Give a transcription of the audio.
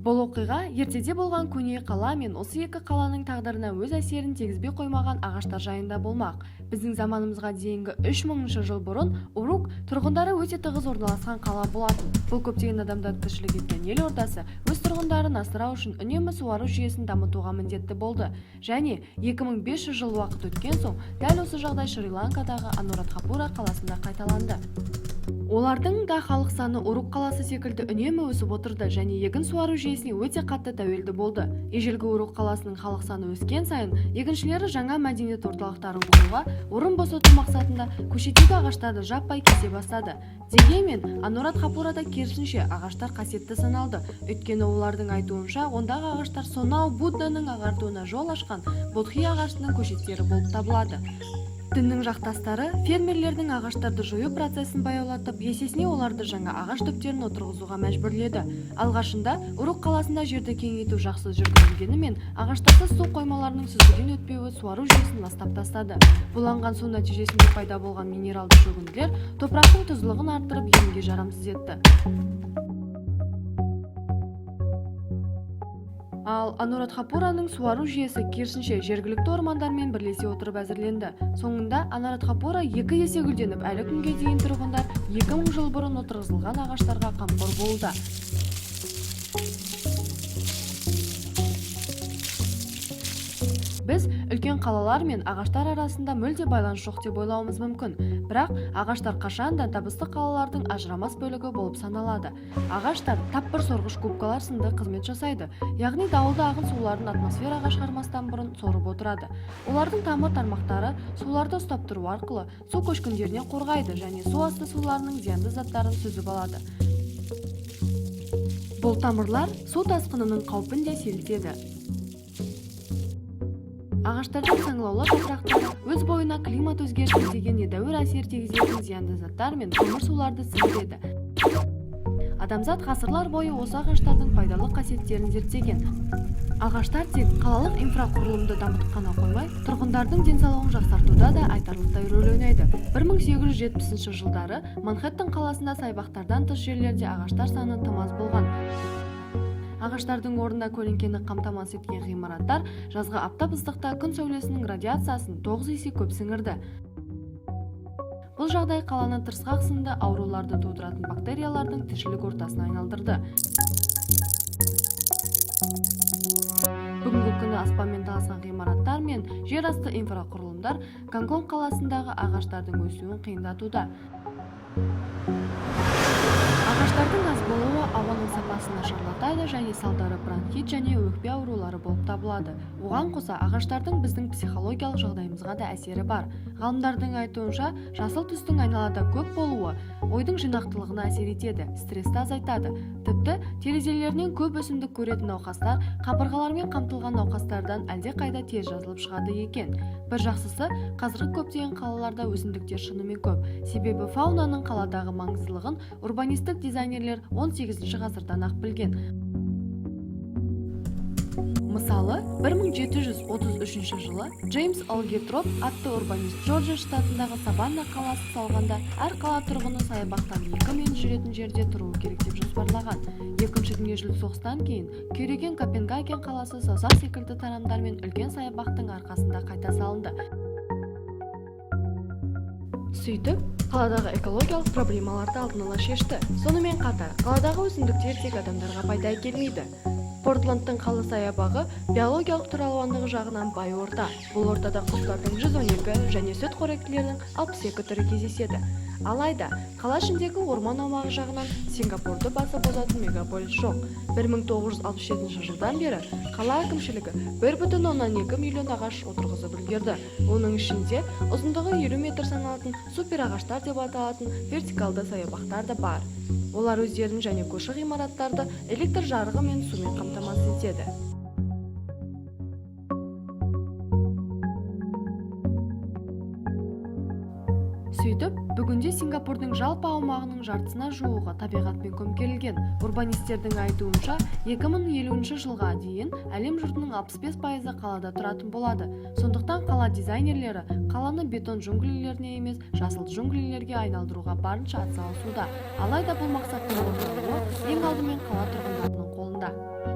Бұл оқиға ертеде болған көне қала мен осы екі қаланың тағдырына өз әсерін тигізбей қоймаған ағаштар жайында болмақ. Біздің заманымызға дейінгі 3000 жыл бұрын Урук тұрғындары өте тығыз орналасқан қала болатын. Бұл көптеген адамдар тіршілік еткен ел ордасы өз тұрғындарын асырау үшін үнемі суару жүйесін дамытуға міндетті болды. Және 2500 жыл уақыт өткен соң дәл осы жағдай Шри-Ланкадағы Анурадхапура қаласында қайталанды. Олардың да халық саны Урук қаласы секілді үнемі өсіп отырды және егін суару жүйесіне өте қатты тәуелді болды. Ежелгі Урук қаласының халық саны өскен сайын егіншілері жаңа мәдениет орталықтарын құруға орын босату мақсатында көшедегі ағаштарды жаппай кесе бастады. Дегенмен Анурадхапурада керісінше ағаштар қасиетті саналды, өйткені олардың айтуынша, ондағы ағаштар сонау Будданың ағартуына жол ашқан Бодхи ағашының көшеттері болып табылады. Діннің жақтастары фермерлердің ағаштарды жою процесін баяулатып, есесіне оларды жаңа ағаш түптерін отырғызуға мәжбүрледі. Алғашында Урук қаласында жерді кеңейту жақсы жүргізілгенімен, ағаштарсыз су қоймаларының сүзгіден өтпеуі суару жүйесін ластап тастады. Буланған су нәтижесінде пайда болған минералды шөгінділер топырақтың тұздылығын арттырып, егінге жарамсыз етті. Ал Анурадхапураның суару жүйесі керісінше жергілікті ормандармен бірлесе отырып әзірленді. Соңында Анурадхапура екі есе гүлденіп, әлі күнге дейін тұрғындар 2000 жыл бұрын отырғызылған ағаштарға қамқор болуда. Біз үлкен қалалар мен ағаштар арасында мүлде байланыс жоқ деп ойлауымыз мүмкін. Бірақ ағаштар қашан да табысты қалалардың ажырамас бөлігі болып саналады. Ағаштар тап бір сорғыш губкалар сынды қызмет жасайды, яғни дауылды ағын суларын атмосфераға шығармастан бұрын сорып отырады. Олардың тамыр тармақтары суларды ұстап тұру арқылы су көшкіндерінен қорғайды және су асты суларының зиянды заттарын сүзіп алады. Бұл тамырлар су тасқынының қаупін де сейілтеді. Ағаштардың саңылаулы жапырақтары өз бойына климат өзгерісіне деген едәуір әсер тигізетін зиянды заттар мен көмір суларды сіңіреді. Адамзат ғасырлар бойы осы ағаштардың пайдалы қасиеттерін зерттеген. Ағаштар тек қалалық инфрақұрылымды дамытып қана қоймай, тұрғындардың денсаулығын жақсартуда да айтарлықтай рөл ойнайды. 1870 жылдары Манхэттен қаласында саябақтардан тыс жерлерде ағаштар саны тым аз болған. Ағаштардың орнына көлеңкені қамтамасыз еткен ғимараттар жазғы аптап ыстықта күн сәулесінің радиациясын 9 есе көп сіңірді. Бұл жағдай қаланы тырысқақ сынды ауруларды тудыратын бактериялардың тіршілік ортасына айналдырды. Бүгінгі күні аспанмен таласқан ғимараттар мен жер асты инфрақұрылымдар Гонконг қаласындағы ағаштардың өсуін қиындатуда. Ағаштардың аз болуы ауаның сапасын нашарлатады және салдары бронхит және өкпе аурулары болып табылады. Оған қоса ағаштардың біздің психологиялық жағдайымызға да әсері бар. Ғалымдардың айтуынша, жасыл түстің айналада көп болуы ойдың жинақтылығына әсер етеді, стрессті азайтады. Тіпті терезелерінен көп өсімдік көретін науқастар қабырғалармен қамтылған науқастардан әлдеқайда тез жазылып шығады екен. Бір жақсысы, қазіргі көптеген қалаларда өсімдіктер шынымен көп, себебі фаунаның қаладағы маңыздылығын урбанистік дизайнерлер 18 ғасырдан ақ білген. Мысалы, 1733 жылы Джеймс Олгетроп атты урбанист Джорджия штатындағы Саванна қаласын салғанда, әр қала тұрғыны саябақтан 2 минут жүретін жерде тұруы керек деп жоспарлаған. Екінші дүниежүзілік соғыстан кейін күйреген Копенгаген қаласы саусақ секілді тарамдар мен үлкен саябақтың арқасында қайта салынды. Сөйтіп, қаладағы экологиялық проблемаларды алдын ала шешті. Сонымен қатар қаладағы өсімдіктер тек адамдарға пайда әкелмейді. Портландтың қала саябағы биологиялық түр алуандығы жағынан бай орта. Бұл ортада құстардың 112 және сүт қоректілердің 62 түрі кездеседі. Алайда қала ішіндегі орман аумағы жағынан Сингапурды басып озатын мегаполис жоқ. 1967 жылдан бері қала әкімшілігі 1,2 миллион ағаш отырғызып үлгерді. Оның ішінде ұзындығы 50 метр саналатын супер ағаштар деп аталатын вертикалды саябақтар да бар. Олар өздерін және көрші ғимараттарды электр жарығы мен сумен қамтамасыз етеді. Сөйтіп, бүгінде Сингапурдың жалпы аумағының жартысына жуығы табиғатпен көмкерілген. Урбанистердің айтуынша, 2050 жылға дейін әлем жұртының 65%-ы қалада тұратын болады. Сондықтан қала дизайнерлері қаланы бетон джунглилеріне емес, жасыл джунглилерге айналдыруға барынша атсалысуда. Алайда бұл мақсаттың орындалуы ең алдымен қала тұрғындарының қолында.